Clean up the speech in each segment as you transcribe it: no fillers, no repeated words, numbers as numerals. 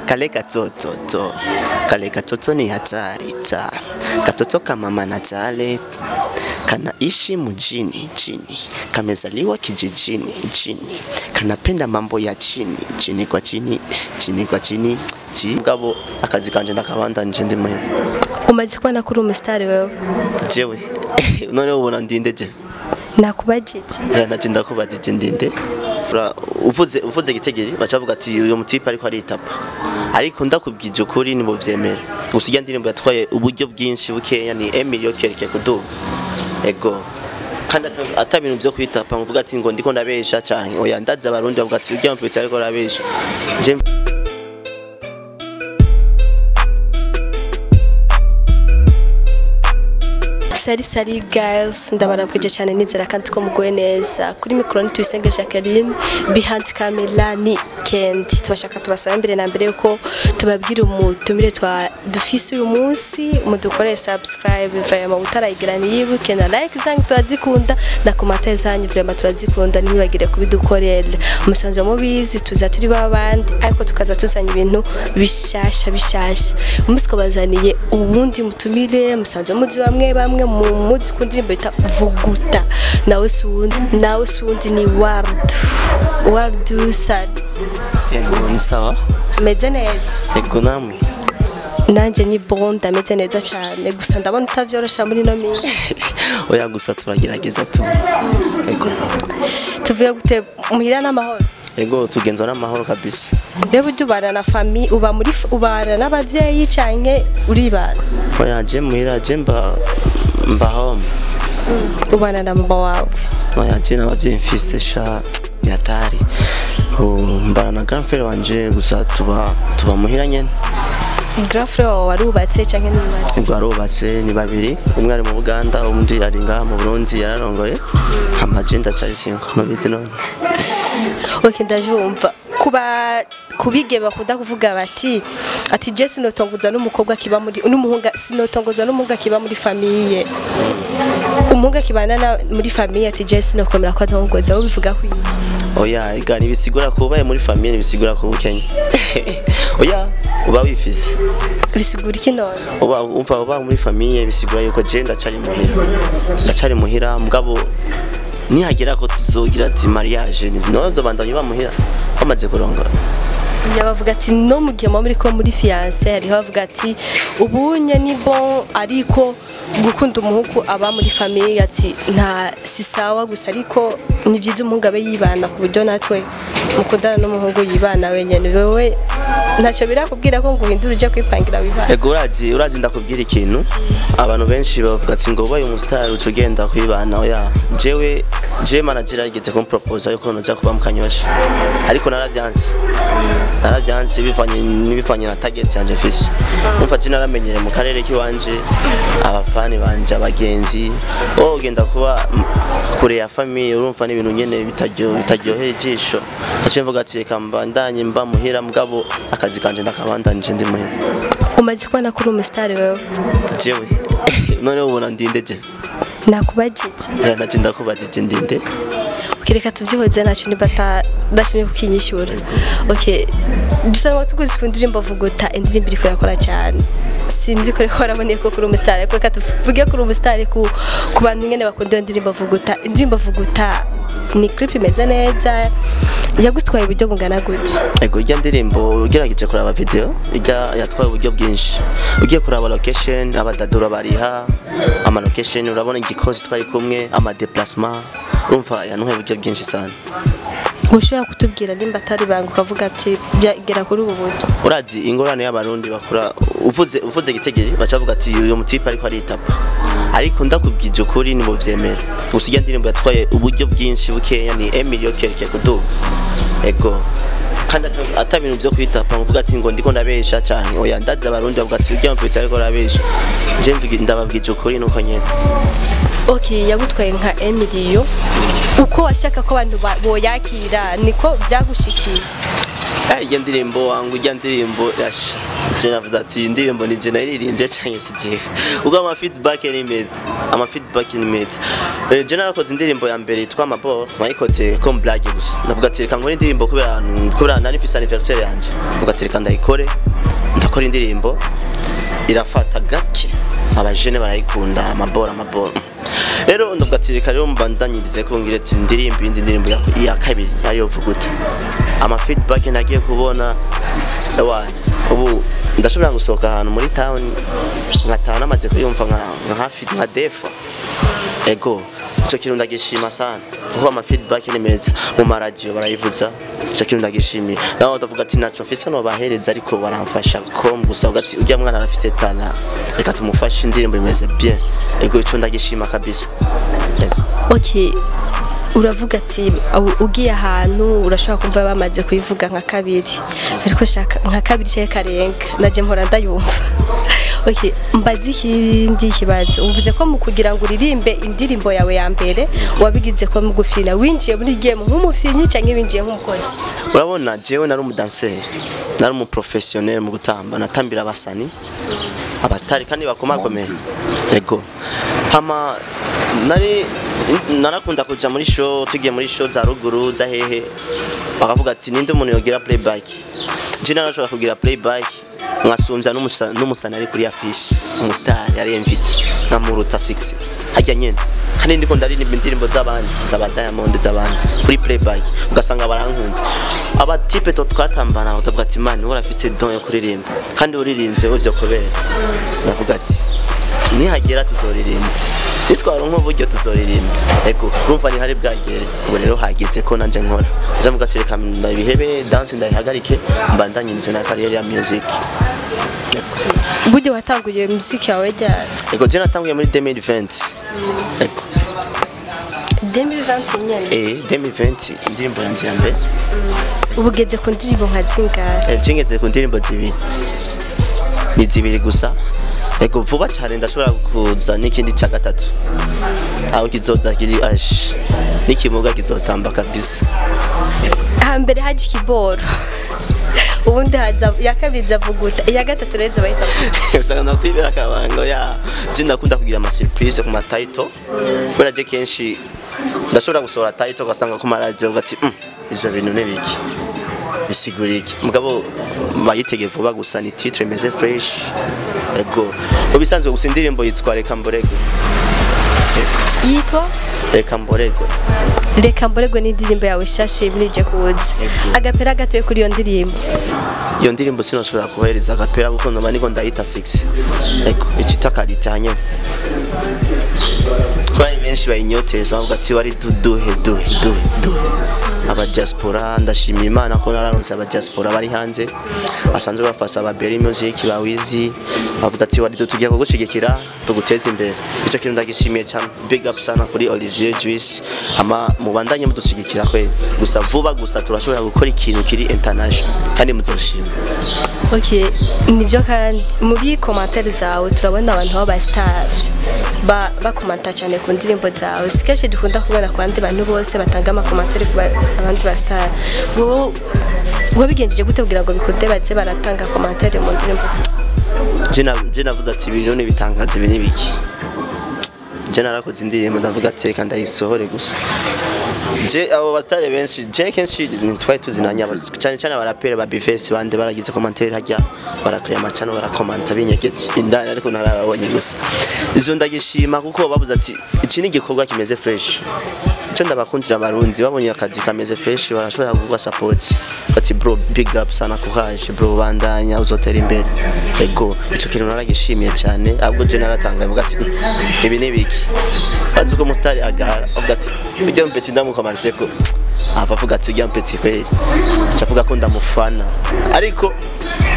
Kale katoto to. Kale katoto ni hatari ta. Katoto kama mama Natale. Kanaishi mjini chini. Kamezaliwa kijijini chini. Kanapenda mambo ya chini chini kwa chini chini kwa chini. Mugabo akazi kanje ndakabanda nje ndi muhira. Umaze kubona kuri umusitari wewe? Jewe. None ubona ndinde je? Nakubajije. Ya naje ndakubajije ndinde. Uvuze gitegeri bacavuga ati uyu mutipe ariko aritapa. Ariko ndakubwije ukuri nibo vyemera. Gusa irya ndirimbo yatwaye uburyo bwinshi bukeya ni Emilio Kerke kuduga. Ego. Kandi atabintu byo kwitapa mvuga ati ngo ndiko ndabesha canke oya ndaza abarundi bavuga ati urya mfite ariko arabesha. Je Sari sari guys, ndabarabwije cyane nizera kandi ko mugoye neza. Kuri micro ni Tuyisenge Jacqueline, behind camera ni Kendi. Tubashaka tubasaba mbere na mbere yuko tubabwira umutumire twa dufise uyu munsi, mudukore subscribe vraiment utarayigira niyibuke na like zanyu turazikunda na commentaire zanyu vraiment turazikunda, ntibagire kubidukorera. Musanzwe mubizi tuza turi babandi ariko tukaza tuzanye ibintu bishasha bishasha. Umunsi ko bazaniye uwundi mutumire, musanzwe muzi bamwe bamwe mu ku ndirimbo bita Vuguta. Nawe sundi ni Wardu Sari. Yego ni sawa. Meze neza. Yego namwe. Nanje ni bon ndameze neza cyane gusa ndabona utavyorosha muri no minsi. Oya gusa turagerageza tu. Yego. Tuvuye gute muhira n'amahoro? Yego tugenzwa n'amahoro kabisa. Mbe buryo ubana na famille uba muri ubana n'abavyeyi canke uribana? Oya je muhira je mba home. Ubana na mama wawe? Oya je n'abavyeyi mfise sha yatari. Mbana na grand frère wanje gusa tuba muhira nyene. Grand frère wawe warubatse canke ntiwubatse? Ubwo arubatse ni babiri, umwe ari mu Buganda undi ari ngaha mu Burundi yararongoye. Hama je ndacari single nubizi none. Okay ndavyumva. Kuba kubige bakunda kuvuga bati ati je sinotongoza n'umukobwa kiba muri n'umuhunga sinotongoza n'umuhunga kiba muri famille. Umuhunga kibana muri famille ati je sinokomera ko ntongoza bo bivuga ko. Oya iga nibisigura ko ubaye muri famille nibisigura ko ukenye. Oya uba wifise. Bisigura iki none? Uba umva uba muri famille bisigura yuko je ndacari muhira. Ndacari muhira mugabo nihagera ko tuzogira ati mariage nozo bandanye bamuhira bamaze kurongora. Yabavuga ati no mugihe muri ko muri fiancé hariho bavuga ati ubunye ni bon ariko gukunda umuhungu aba muri famille ati nta si sawa gusa ariko ni byiza umuhungu abe yibana ku buryo natwe mukundana n'umuhungu yibana wenyene. Wewe ntacyo birakubwira ko ngo uhindure uje kwipangira wibana? Ego urazi ndakubwira ikintu abantu benshi bavuga ati ngo ubaye umustar ucugenda kwibana. Oya jewe je manager yageze kumpropose yuko noja kuba mukanyosha ariko naravyanse. Naravyanse bivanye na target yanje fisi. Umva je naramenyere mu karere kiwanje abafani banje abagenzi ugenda kuba kure ya famille urumva n'ibintu nyene bitaryoheye ijisho. Naciye mvuga ati reka mbandanye mba muhira mugabo akazi kanje ndakabandanje ndi muhira. Umaze kubona kuri umusitari wewe? Jewe. None ubona ndinde je? Nakubajije. Ya naje ndakubajije ndinde. Okay reka tuvyihoze naco nibata ndashimye kukinyishura. Okay dusaba tukuzi ku ndirimbo Vuguta, indirimbo iriko yakora cyane. Sinzi ko reko araboneye ko kuri umusitari ariko reka tuvuge kuri umusitari ku bantu nyene bakunda indirimbo Vuguta. Indirimbo Vuguta ni clip imeze neza yagutwaye uburyo bungana gute? Ego irya ndirimbo ugerageje kuraba video irya yatwaye uburyo bwinshi. Ugiye kuraba location abadadura bariha ama location urabona igikosi twari kumwe ama déplacement urumva yantuye uburyo bwinshi sana. Ushobora kutubwira nimba atari banga ukavuga ati byagera kuri ubu buryo? Urazi ingorane y'abarundi bakura uvuze gitegeri bacavuga ati uyu mutipe ariko aritapa. Ariko ndakubwije ukuri nibo vyemera. Gusa irya ndirimbo yatwaye uburyo bwinshi bukeya ni Emilio Kerke kuduga. Ego. Kandi atabintu byo kwitapa mvuga ati ngo ndiko ndabesha canke oya ndaza abarundi bavuga ati urya mfite ariko arabesha. Je ndababwije ukuri nuko nyene. Okay yagutwaye nka Emilio uko washaka ko abantu boyakira niko byagushikiye? Ijya ndirimbo wangu, ijya ndirimbo yasha. Je navuze ati indirimbo ni je naririmbye canke si jewe. Ubwo ama feedback ni meza. Ama feedback ni meza. Je narakoze indirimbo ya mbere yitwa Mabor, nayikoze comme blague gusa. Ndavuga ati reka nkore indirimbo kubera nari mfise anniversaire yanje. Ndavuga ati reka ndayikore. Ndakora indirimbo irafata gake. Abajene barayikunda amabor. Rero ndavuga ati reka rero mbandanyirize ko ngira ati ndirimbo indi ndirimbo ya kabiri ariyo vuguta. Ama feedback nagiye kubona ewa ubu ndashobora gusohoka ahantu muri town nkataha namaze kuyumva nka hafi nka defa. Ego ico kintu ndagishima sana kuko ama feedback ni meza mu maradio barayivuza, ico kintu ndagishimiye. Naho ndavuga ati naco mfise no bahereza ariko baramfasha ko gusa uvuga ati urya mwana arafise talent reka tumufashe indirimbo imeze bien. Ego ico ndagishima kabisa. Ego. Okay, uravuga ati ugiye ahantu urashobora kumva bamaze kuyivuga nka kabiri, ariko shaka nka kabiri cyangwa karenga naje mpora ndayumva. Okay, mbazi ikindi kibazo. Uvuze ko mu kugira ngo uririmbe indirimbo yawe ya mbere wabigize ko mu gufina, winjiye muri game nk'umufyinyi cyangwa winjiye nk'umukozi? Urabona jewe nari umudanseri, nari umuprofessionnel mu gutamba, natambira abasani abastari kandi bakomakomeye. Ego hama nari narakunda kuja muri show, tugiye muri show za ruguru za hehe bakavuga ati ninde umuntu yogira playback. Je narashobora kugira playback nkasumvya n'umusana ari kuri affiche, umustar yari invite nkamuruta 6 hajya nyene, kandi ndiko ndaririmba indirimbo z'abandi z'aba Diamond z'abandi kuri playback ugasanga barankunze. Aba type to twatambana utavuga ati man urafise don yo kuririmba kandi uririmbye uvyo kubera. Ndavuga ati nihagera tuzoririmba, nitwaronka uburyo tuzoririmba. Ego urumva ni hari bwagere ubu rero hageze ko nanje nkora. Ndavuga ati reka ndabihebe dance ndayihagarike mbandanyirize na career ya music. Buryo watanguye music yawe ryari? Ego je natanguye muri 2020. Ego 2020 nyene? 2020 indirimbo yanje ya mbere. Ubugeze ku ndirimbo nka zingahe? Je ngeze ku ndirimbo zibiri. Ni zibiri gusa. Ego vuba cyane ndashobora kuza n'ikindi cya gatatu. Aho kizoza kiri ash n'ikimuga kizotamba kabisa. Hambere haje kiboro, ubundi haza ya kabiri zavuguta, iya gatatu rero bayita usanga nakwibera akabango ya je ndakunda kugira ama surprise ku ma title. Kubera je kenshi ndashobora gusohora title ugasanga ku maradio ugati ivyo bintu nibiki bisigura iki, mugabo bayitege vuba gusa ni titre imeze fresh. Ego ubisanzwe gusa indirimbo yitwa Reka Mborego. Yitwa Reka Mborego. Reka Mborego ni indirimbo yawe shashe imije kuza. Agapera gatoye kuri iyo ndirimbo. Iyo ndirimbo sinashobora kuhereza agapera kuko ndaba niko ndayita 6. Ego icita qualité hanyuma kwa benshi bayinyoteza bavuga ati wari duduhe duhe duhe duhe. Aba diaspora ndashimira Imana ko nararonse aba diaspora bari hanze basanzwe bafasha aba Berry Music ba Wizi bavuga ati wari tugiye kugushigikira tuguteza imbere. Ico kintu ndagishimiye cyane, big up sana kuri Olivier Juice. Hama mubandanye mudushigikira kwe gusa vuba gusa turashobora gukora ikintu kiri international kandi muzoshima. Okay, nibyo kandi muri commentaire zawe turabona abantu baba star bakomanta cyane ku ndirimbo zawe. Sikeshi dukunda kubona ku bandi bantu bose batanga ama commentaire ku abandi ba star. Wowe wabigenjeje gute kugira ngo bikunde baze baratanga commentaire mu ndirimbo zawe? Je navuze ati ibintu ni bitangaza ibi nibiki. Je narakoze indirimbo ndavuga ati reka ndayisohore gusa. Je abo bastare benshi je kenshi ntitwari tuzinanya cyane cyane abarapere ba Bface bande baragize commentaire hajya barakora amacano barakomanta binyegeje indani ariko narababonye gusa. Izo ndagishima kuko babuze ati iki ni igikorwa kimeze fresh. Ico ndabakundira abarundi babonye akazi kameze fresh barashobora kuguha support. Ati bro big up sana courage bro bandanya uzotera imbere. Ego ico kintu naragishimiye cyane ahubwo je naratanga mvuga ati ibi ni biki. Bazi ko mustari agara avuga ati ujya mpeti ndamukomanse ko ava avuga ati ujya mpeti kweli. Avuga ko ndamufana ariko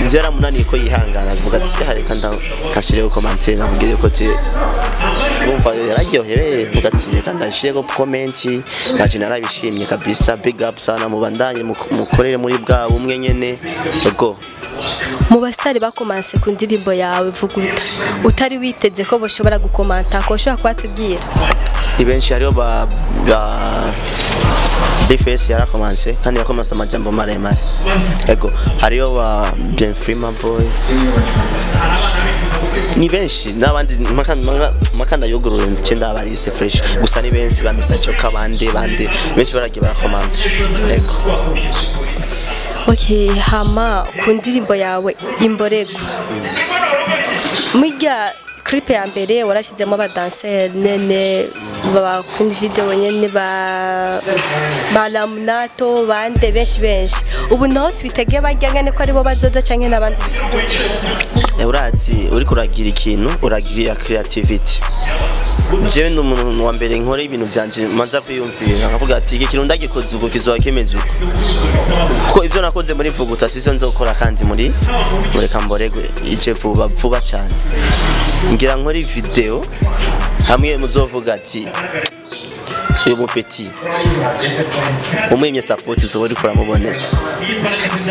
ivyo yaramunaniye ko yihangana avuga ati reka ndakashireko commentaire namubwire ko je urumva yararyohewe avuga ati reka ndashireko comment naje narabishimye kabisa. Big up sana mubandanye mukorere muri bwa bumwe nyene. Ego mu bastari bakomanse ku ndirimbo yawe vuguta utari witeze ko boshobora gukomanta ko ushobora kubatubwira? Ni benshi hariho ba B-Face yarakomanse kandi yakomanse amajambo maremare. Ego hariyo ba Bienfrima Boy, ni benshi n'abandi makanda yoguruye ncenda abariste fresh gusa ni benshi ba Mr Joker bande benshi baragiye barakomanda. Ego. Okay, hama ku ndirimbo yawe Imboregwa mujya clip ya mbere warashizemo abadanseri nene bakunda video nyene ba Lamunato bande benshi benshi, ubu naho twitege barya ngene ko aribo bazoza canke nabandi bitege? Urazi uri kuragira ikintu uragira creativity. Jewe ndi umuntu wa mbere nkora ibintu byanje manza kwiyumvira nkavuga ati iki kintu ndagikoze uko kizoba kimeze uko, kuko ivyo nakoze muri Vuguta sivyo nzokora kandi muri Kamboregwe ije vuba vuba cyane. Ngira nkora video hamwe muzovuga ati uyu mupeti umwimye support uzobora kuramubone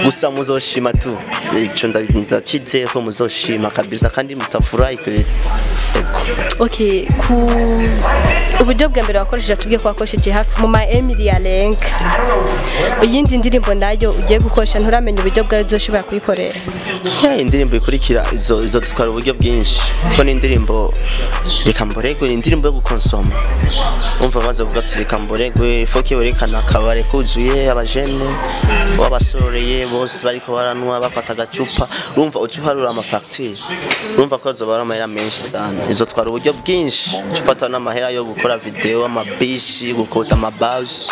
gusa muzoshima tu, ico ndakizeye ko muzoshima kabisa kandi mutafurahi kweli. Okay, ku uburyo bwa mbere wakoresheje tubwiye ko wakoresheje hafi mu ma Emily Alenka, iyindi ndirimbo nayo ugiye gukoresha nturamenya uburyo bwawe uzoshobora kuyikorera? Indirimbo ikurikira izo dutwara uburyo bwinshi kuko ni indirimbo Reka Mboregwe, ni indirimbo yo gukonsoma. Umva maze kuvuga ati Reka Mboregwe ifoke werekana akabare kuzuye abajene wabasororeye bose bariko baranwa bafata agacupa, urumva uca uharura amafacture, urumva ko azobara amahera menshi sana. Izo twara uburyo bwinshi, ufata n'amahera yo gukora video, amabishi, gukota amabus,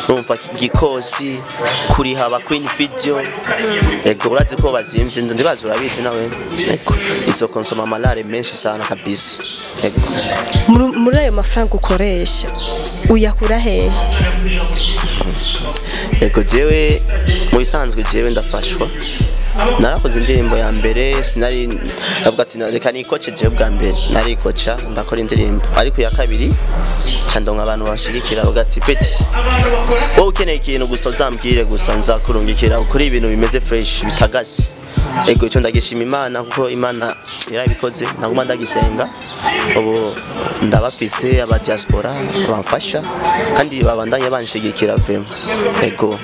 urumva gikosi, kuriha aba queen video. Ego urazi ko bazimvye ndibaza urabizi nawe. Ego izo konsoma amalare menshi sana kabisa. Ego muri ayo mafaranga ukoresha uyakura hehe? Ego jewe mu bisanzwe jewe ndafashwa. Narakoze indirimbo ya mbere sinari ndavuga ati reka nikoce jewe bwa mbere narikoca ndakora indirimbo, ariko ya kabiri ca ndonka abantu banshigikira bavuga ati peti wowe ukeneye ikintu gusa uzambwire gusa nzakurungikira ukuri ibintu bimeze fresh bitagase. Ego ico ndagishima Imana kuko Imana yarabikoze, naguma ndagisenga ubu ndabafise aba diaspora bamfasha kandi babandanya banshigikira vraiment. Ego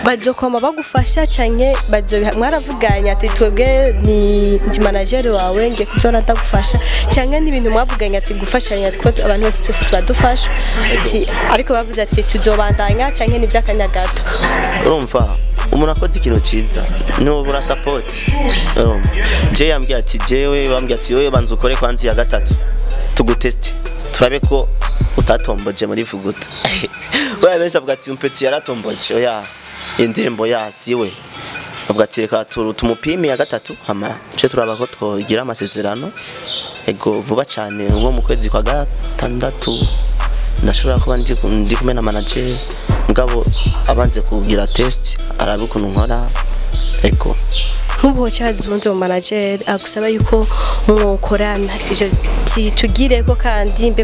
bazokoma bagufasha canke bazobiha mwaravuganye ati twebwe ni ndi manager wawe ngiye kuzona ndagufasha, canke ni ibintu mwavuganye ati gufashanya kuko abantu bose twese tubadufasha ati, ariko bavuze ati tuzobandanya canke ni by'akanya gato? Urumva umuntu akoze ikintu ciza nubura support. Urumva je yambwiye ati jewe bambwiye ati wewe banza ukore kwanza ya gatatu tuguteste turabe ko utatomboje muri Vuguta. Wewe benshi avuga ati umpeti yaratomboje, oya indirimbo yasiwe avuga ati reka tumupime ya gatatu hama ce turaba ko twogira amasezerano. Ego vuba cyane ubwo mu kwezi kwa gatandatu ndashobora kuba ndi kumwe na manager mugabo abanze kugira test arabe ukuntu nkora. Ego nk'ubu cyazi ubundi mu manager agusaba yuko mwokorana ivyo tugire ko kandi mbe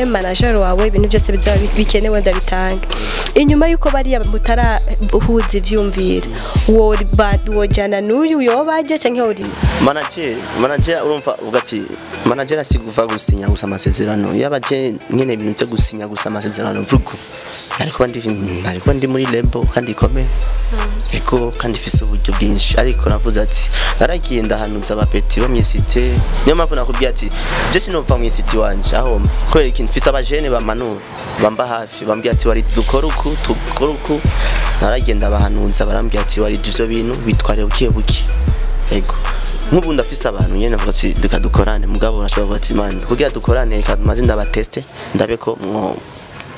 manager wawe ibintu byose bizaba bikenewe ndabitanga. Inyuma yuko bariya mutarahuza ivyumvira wojana n'uyu yobaje canke uri manager urumva uvuga ati manager asiguva gusinya gusa amasezerano yabaje nyene ibintu byo gusinya gusa amasezerano vugo ariko ndi muri label kandi ikomeye. Ego kandi ifise uburyo bwinshi, ariko navuze ati naragiye ndahanuza abapeti bo mw'isite, niyo mpamvu nakubwiye ati je sinova mw'isite wanje aho kubera ikintu mfise abajene bamanura bamba hafi bambwiye ati wari dukora uku dukora uku, naragenda bahanuza barambwiye ati wari ivyo bintu bitware buke buke. Ego nk'ubu ndafise abantu nyene navuga ati reka dukorane, mugabo urashobora kuvuga ati man kugira dukorane reka maze ndabateste ndabe ko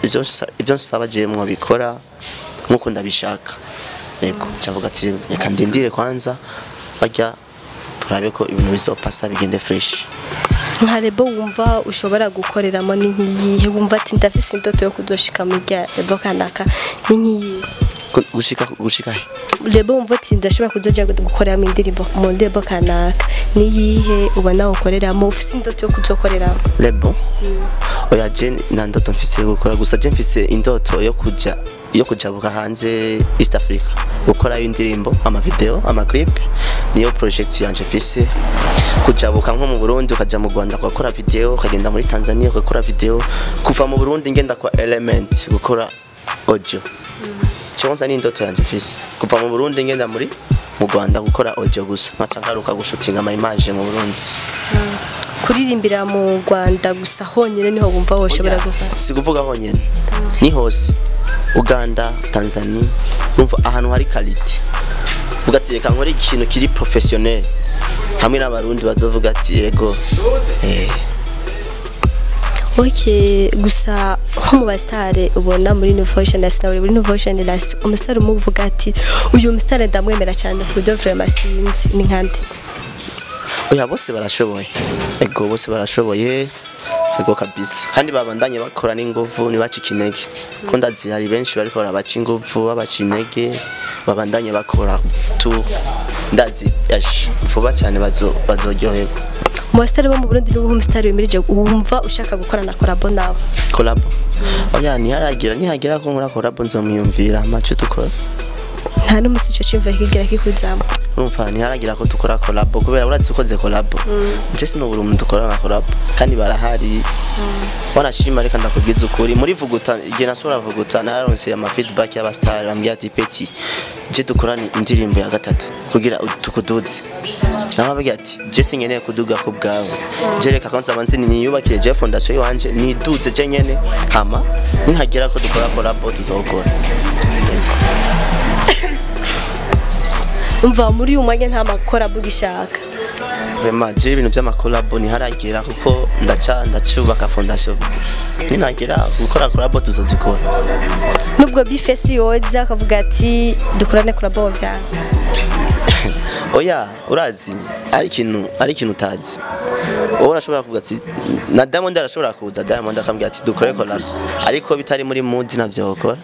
ivyo nsaba je mwabikora nkuko ndabishaka. Ego cyavuga ati reka ndindire kwanza bajya turabe ko ibintu bizopasa bigende fresh. Nka lebo wumva ushobora gukoreramo ni nkiyihe wumva ati ndafise indoto yo kudoshika mu rya lebo kanaka ni nkiyihe? Gushika he? Lebo wumva ati ndashobora kuzoja gukoreramo indirimbo mu lebo kanaka ni yihe ubona ukoreramo ufise indoto yo kuzokoreramo? Lebo oya je nta ndoto mfise yo gukora, gusa je mfise indoto yo kuja yo kujabuka hanze East Africa gukora indirimbo, ama video, ama clip, niyo project yanje mfise. Kujabuka nko mu Burundi ukaja mu Rwanda gukora video, ukagenda muri Tanzania gukora video, kuva mu Burundi ngenda kwa Element gukora audio. Cyonsa ni indoto yanje mfise kuva mu Burundi ngenda muri mu Rwanda gukora audio gusa, nkaca ngaruka gushutinga ama image mu Burundi. Kuririmbira mu Rwanda gusa honyine niho wumva woshobora gukora? Si kuvuga honyine, ni hose, Uganda, Tanzania, numva ahantu hari quality. Vuga ati reka nkore ikintu kiri professionnel hamwe n'abarundi bazovuga ati yego. Okay, gusa nko mu basitare ubona muri Nouveau Generation, muri Nouveau Generation umusitare umuvuga ati uyu musitare ndamwemera cyane ku buryo vraiment sinzi ni nkande? Oya, bose barashoboye. Ego, bose barashoboye. Ego kabisa. Kandi babandanye bakora n'inguvu, ntibacike intege. Ko ndazi hari benshi bariko barabaca inguvu, babaca intege, babandanye bakora tu, ndazi yash vuba cyane bazoryoherwa. Mu basitare bo mu Burundi n'ubu umusitare wemereje wumva ushaka gukorana collabo nawe? Collabo? Oya, ntiharagira, nihagera ko nkora collabo nzomwiyumvira amaco dukora. Nta n'umusi ico cyumva kigira kikuzamo? Urumva ntiharagira ko dukora collabo kubera urazi ukoze collabo je sinobura umuntu dukorana collabo kandi barahari. Wanashima, reka ndakubwiza ukuri, muri Vuguta, igihe nasura Vuguta nararonse ama feedback y'abastar bambwiye ati petit, je dukorane indirimbo ya gatatu kugira tukuduze. Nababwiye ati je sinkeneye kuduga ku bwawe, je reka kwanza banze niyubakire je fondation yiwanje, niduze je nyene, hama nihagera ko dukora collabo tuzokora. Umva muri uyu mwanya nta makorabo ugishaka? Vraiment, je ibintu by'amakolabo ntiharagira kuko ndacyubaka fondation, ninagera gukora collabo tuzozikora. Nubwo Bifesi yoza akavuga ati dukorane collabo vyanga? Oya, urazi ari ikintu utazi wowe, urashobora kuvuga ati na Diamond arashobora kuza, Diamond akambwira ati dukore collab, ariko bitari muri mood navyo gukora.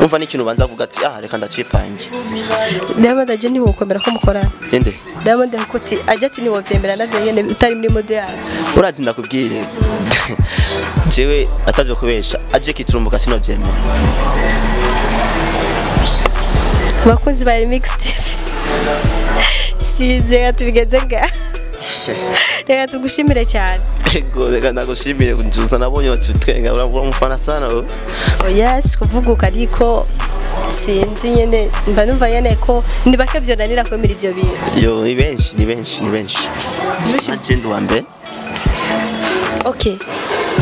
Umva n'ikintu ubanza kuvuga ati ah reka ndacipange. Diamond aje ntiwokwemera ko mukorana? Inde? Diamond akuti ajya ati ntiwovyemera navyo nyene utari muri mood yacu. Urazi ndakubwire, jewe atavyo kubesha, aje kiturumbuka sinovyemera. Abakunzi ba Remix TV, sinzi reka tubigeze nga, reka tugushimire cyane. Ego, reka ndagushimire njuza nabonye wacutwenga, uramufana sana wewe. Oya, si kuvuguka ariko sinzi nyene mba numva nyene ko ni bake vyonanira kwemera ivyo bintu. Yo, ni benshi, ni benshi, ni benshi. Aje ndi uwa mbere. Okay,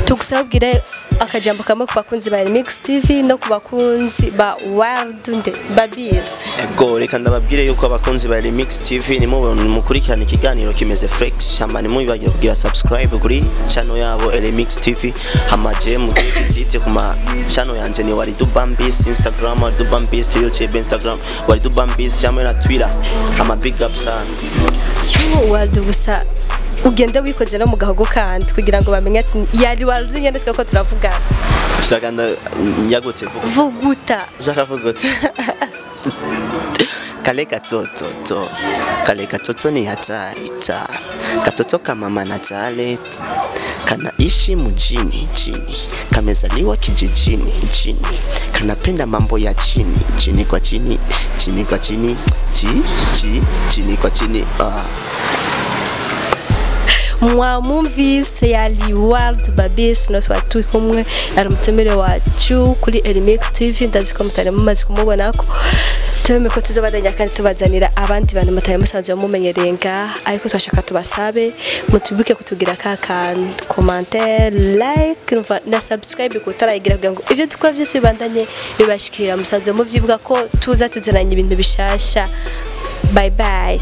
tugusabwire akajambo kamwe ku bakunzi ba Remix TV no ku bakunzi ba World nde babizi. Ego, reka ndababwire yuko abakunzi ba Remix TV nimubona mukurikirana ikiganiro kimeze flex, hama nimubibagire kugira subscribe kuri channel yabo Remix TV, hama je mugire visite ku ma channel yanje ni Waridu Bambis, Instagram Waridu Bambis, YouTube Instagram Waridu Bambis hamwe na Twitter. Hama big up sana. Cyuwo World gusa ugende wikoze no mu gahogo kandi kugira ngo bamenye ati yari World nyene tweko turavugana. Shaka yagute vuga. Vuguta. Shaka vuguta. Kale katoto to. Kale katoto ni hatari ta. Katoto kama mama Natale kanaishi mjini chini, kamezaliwa kijijini chini, kanapenda mambo ya chini chini kwa chini chini kwa chini chi chi chini kwa chini. Mwamumvise yali World Babis no twari kumwe, ari umutumire wacu kuri Remix TV. Ndazi ko mutari mumaze kumubona ko tubeme ko tuzobandanya kandi tubazanira abandi bantu mutari musanzwe mumenyereye ngaha, ariko twashaka tubasabe mutubuke kutugira ka kantu commentaire, like na subscribe kutarayigira kugira ngo ibyo dukora byose bibandanye bibashikira. Musanzwe muvyibuka ko tuza tuzananye ibintu bishasha. Bye bye.